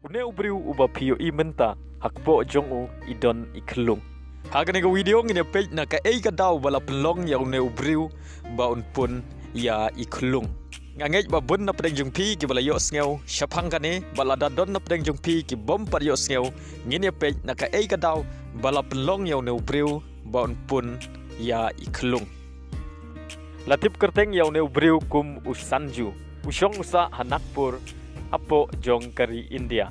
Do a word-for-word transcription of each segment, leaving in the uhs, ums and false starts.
Une u briew uba phi ïohi mynta, ha kpoh jong u i don i khyllung. Ha kane ka video ngin ïa peit na kaei ka daw ba la pynlong ïa une u briew ba un pun ïa i khyllung. Nga ngeit ba bun na pdeng jong phi kiba la ïohsngew shaphang kane, bad lada don na pdeng jong phi kibym pat ïohsngew, ngin ïa peit na kaei ka daw ba la pynlong ïa une u briew ba un pun ïa i khyllung. La tip kyrteng ïa une u briew kum u Sanju. U shong u sah ha Nagpur, hapoh jong ka ri India.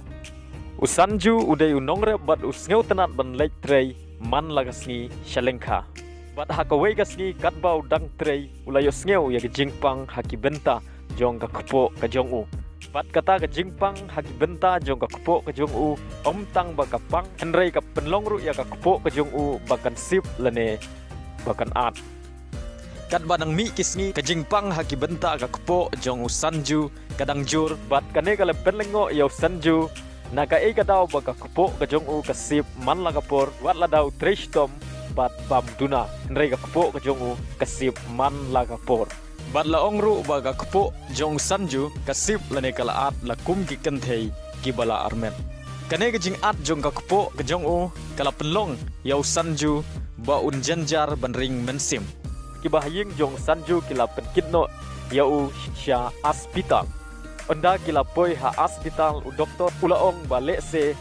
U Sanju u dei u nongrep bad u sngewtynnad ban leit trei man la ka sngi sha lyngkha. Bad ha kawei ka sngi katba u dang trei, u la ïohsngew ïa ka jingpang ha ki bynta jong ka kpoh ka jong u. Bad kata ka jingpang ha ki bynta jong ka kpoh ka jong u, ym tang ba ka pang, hynrei ka pynlong ruh ïa ka kpoh ka jong u ba kan sip lane ba kan at. Katba nang mih ki sngi, ka jingpang ha ki bynta ka kpoh jong u Sanju ka dang jur, bad kane ka la pynlyngngoh ïa u Sanju na kaei ka daw ba ka kpoh ka jong u ka sip man la ka por, wat lada u trei shitom bad bam duna, hynrei ka kpoh ka jong u ka sip man la ka por. Bad la ong ruh ba ka kpoh jong u Sanju ka sip lane ka la at la kum ki kynthei kiba la armet. Kane ka jingat jong ka kpoh ka jong u ka la pynlong ïa u Sanju ba un jynjar ban ring mynsiem. Kiba ha ïing jong u Sanju ki la pynkit noh ïa u sha hospital. Ynda ki la poi ha hospital, u doktor u la ong ba lehse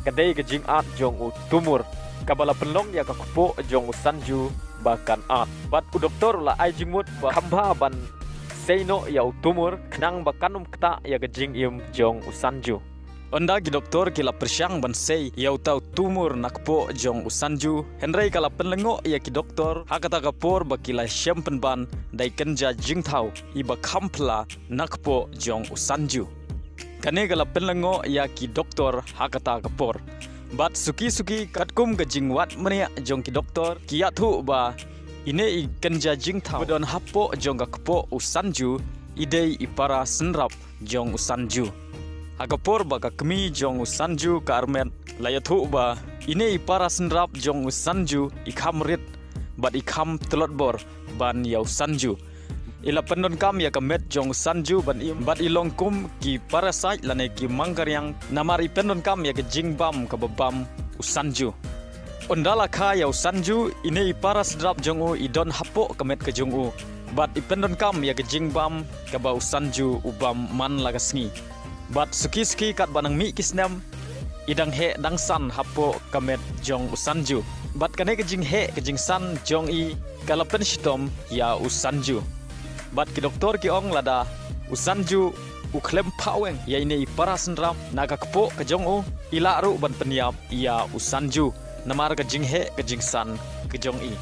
ka dei ka jingat jong u tumor kaba la pynlong ïa ka kpoh jong u Sanju ba kan at. Bad u doktor u la ai jingmut ba kham bha ban sei noh ïa u tumor khnang ba kan ym ktah ïa ka jingim jong u Sanju. Ynda ki doktor ki la pyrshang ban sei ïa uta u tumor na kpoh jong u Sanju, hynrei ka la pynlyngngoh ïa ki doktor ha kata ka por ba ki la shem pynban da i kynja jingthaw iba kham pla na kpoh jong u Sanju. Kane ka la pynlyngngoh ïa ki doktor ha kata ka por. Bad suki suki katkum ka jingwad mynta jong ki doktor ki ïathuh ba ine i kynja jingthaw ba don hapoh jong ka kpoh u Sanju i dei i para synrap jong u Sanju. Ha ka por ba ka kmie jong u Sanju ka armet, la ïathuh ba ine i para synrap jong u Sanju i kham rit bad i kham tlot bor ban ïa u Sanju. I la pyndonkam ïa ka met jong u Sanju ban im bad i long kum ki parasite lane ki mangkariang, namar i pyndonkam ïa ka jingbam kaba bam u Sanju. Ynda la kha ïa u Sanju, ine i para synrap jong u i don hapoh ka met ka jong u bad i pyndonkam ïa ka jingbam kaba u Sanju u bam man la ka sngi. Bad suki suki katba nang mih ki snem, i dang heh dang san hapoh ka met jong u Sanju. Bad kane ka jingheh ka jingsan jong i ka la pynshitom ïa u Sanju. Bad ki doktor ki ong lada u Sanju u khlem phah weng ïa ine i para synrap na ka kpoh ka jong u, i lah ruh ban pynïap ïa u Sanju namar ka jingheh ka jingsan ka jong i.